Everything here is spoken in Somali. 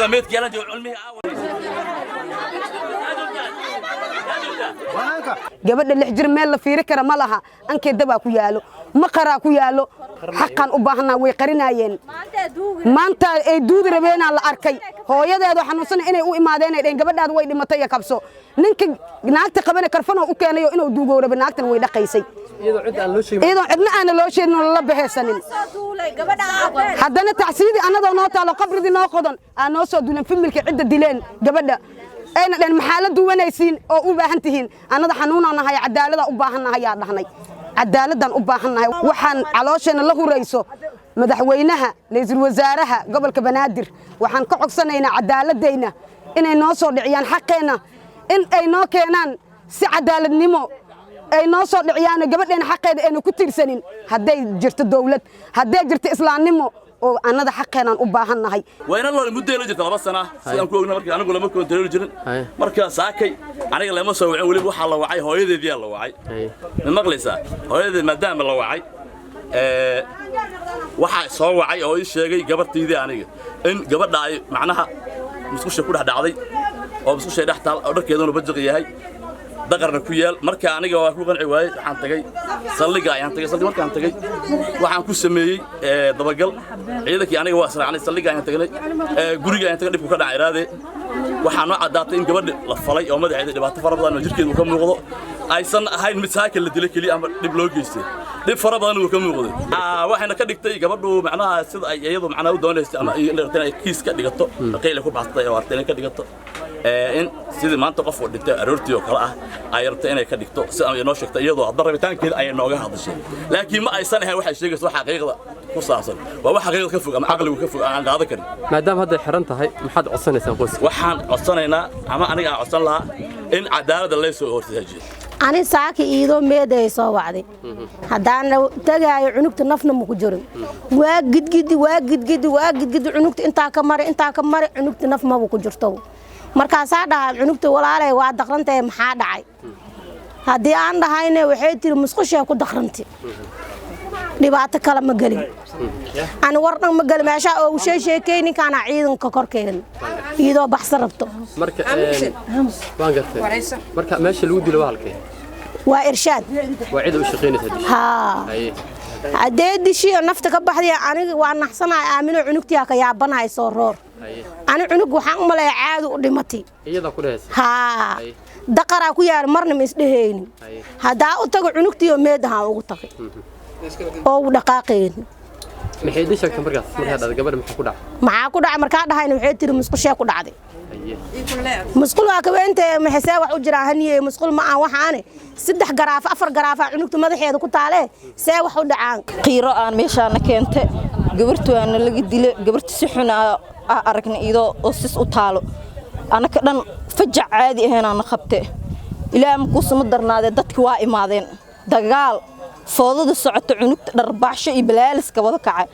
Joogaa meedkii yaalan jooga cilmihii aawa. Gabadha 6 jir meel la fiiri kara ma laha. Ankee dabaa ku yaalo, maqaraa ku yaalo. Xaqaan u baahnaa. Way qarinaayeen. Maanta ay duudi rabeenaa la arkay hooyadeedo xanuunsana inay u imaadeen, ay dhaheen, "Gabadhaadu way dhimatay iyo kabso." Ninka naagta qabana karfanoo u keenayo inuu duugow rabe. Naagtana way dhaqaysay iyadoo cidna aana loo sheedin oo lala bahaysanin. Haddana tacsiyadii annadoo noo taalo, qabridii noo qodan, aa noo soo duuleen familka cidda dileen gabadha. Ayna dhaheen, "Maxaa la duwanaysiin oo u baahan tihiin?" Annada xanuunaa nahay, cadaalada u baahan nahay yaa dhahnay. Cadaaladaan u baahan nahay. Waxaan caloosheenna la hurayso madaxweynaha, ra'iisul wasaaraha, gobolka Banaadir. Waxaan ka codsanaynaa cadaaladayna inay noo soo dhiciyaan, xaqeenna in ay noo keenaan, si cadaaladnimo ay noo soo dhiciyaan gabadheena xaqeeda ayna ku tiirsanin. Hadday jirto dowlad, hadday jirto islaamnimo oo annada xaqeenaan u baahan nahay. Wayna lool muddo la jirta 2 sana sidaan ku ogna. Markii anigu lama koontarooli jirin. Marka saakay aniga lama soo wacin. Weliba waxaa la wacay hooyadeediyaa la wacay. Ma maqlaysaa? Hooyadeed maadaama la wacay, waxaa soo wacay oo ii sheegay gabartaydii aniga in gabadha ay macnaha musqusha ku dhex dhacday oo musqushay dhex taal oo dharkeeduna bajaq yahay, daqarna ku yaal. Marka aniga waa ku qanci waayey. Waxaan tagay saldhigga ayaan tagay. Saldhig markaan tagay waxaan ku sameeyey dabagal. Ciidankii aniga waa israacnay. Saldhigga ayaan tagnay, guriga ayaan tagay dhibku ka dhacay iraade. Waxaa noo caddaatay in gabadhi la falay oo madaxeeda dhibaato fara badan oo jirkeeda uu ka muuqdo, aysan ahayn mid saaka la dilay keliya ama dhib loo geystay. Dhib fara badan uu ka muuqday. Waxayna ka dhigtay gabadhu macnaha sida ay iyadu macnaha u doonaysay ama ay rabtay inay kiis ka dhigato, qiil ku baxsatay oo artay inay ka dhigato in sidii maanta qof uu dhintay aroortii oo kale ah ay rabtay inay ka dhigto, si ay noo sheegtay. Iyadoo hadda rabitaankeeda ayay nooga hadashay, laakiin ma aysan ahayn waxay sheegayso wax xaqiiqda ku saabsan. Waa wax xaqiiqda ka fog ama caqligu ka fog aan qaadan karin. Maadaama hadday xiran tahay, maxaad codsanaysaan qoyska? Waxaan codsanaynaa ama aniga aan codsan lahaa in cadaaladda lay soo hortaajiyo. Ani saaki iidoo meeday soo wacday. Haddaana tagaayo, cunugta nafna maku jirin. Waa gidgidi, waa gidgidi, waa gidgidi. Cunugta intaa ka mari, intaa ka mari, cunugta naf maba ku jirto. Markaasaa dhahaa, "Cunugta walaalay waa daqrantahe, maxaa dhacay?" Haddii aan dhahayne, waxay tiri, "Musqushee ku daqrantay, dhibaato kale ma gelin." Ani war dhan ma gelin. Meeshaa oogu sheekey ninkaana ciidanka korkeena iyadoo baxsan rabto. Marka waan gartay. Marka meesha lagu dilo waa halkee? Waa Irshaad. Waa cid u shaqaynaysa dishay? Haa. Haddee dishiyo nafta ka baxday, aniga waa naxsanahay. Aamino cunugtiyaa ka yaabanahay soo roor. Ani cunug waxaan u maleeya caadi u dhimatay. Iyadaa ku dhehaysa? Haa, daqaraa ku yaal, marna ma isdhehaynin. Haddaa u tago cunugtiioo meed ahaan ugu tagay oo ugu dhaqaaqayn. Maxay idin sheegtay markaas markaa dhahday, "Gabadha maxaa ku dhacay?" "Maxaa ku dhacay?" Markaa dhahayna, waxay tiri, "Musqushee ku dhacday." Musqul waa kaweynte, maxasee wax u jiraan? Haniye musqul ma aan waxaane saddex garaafo, afar garaafa cunugta madaxeeda ku taalee. See wax u dhacaan? Qiiro aan meeshaana keente. Gabartu waana laga dile. Gabarta si xun aa aragna iyadoo oo sis u taalo. Annaka dhan fajac caadi ahaynaana qabte. Ilaa makuusama darnaadee, dadki waa imaadeen, dagaal foodada socota, cunugta dharbaaxsho iyo balaaliska wada kacay.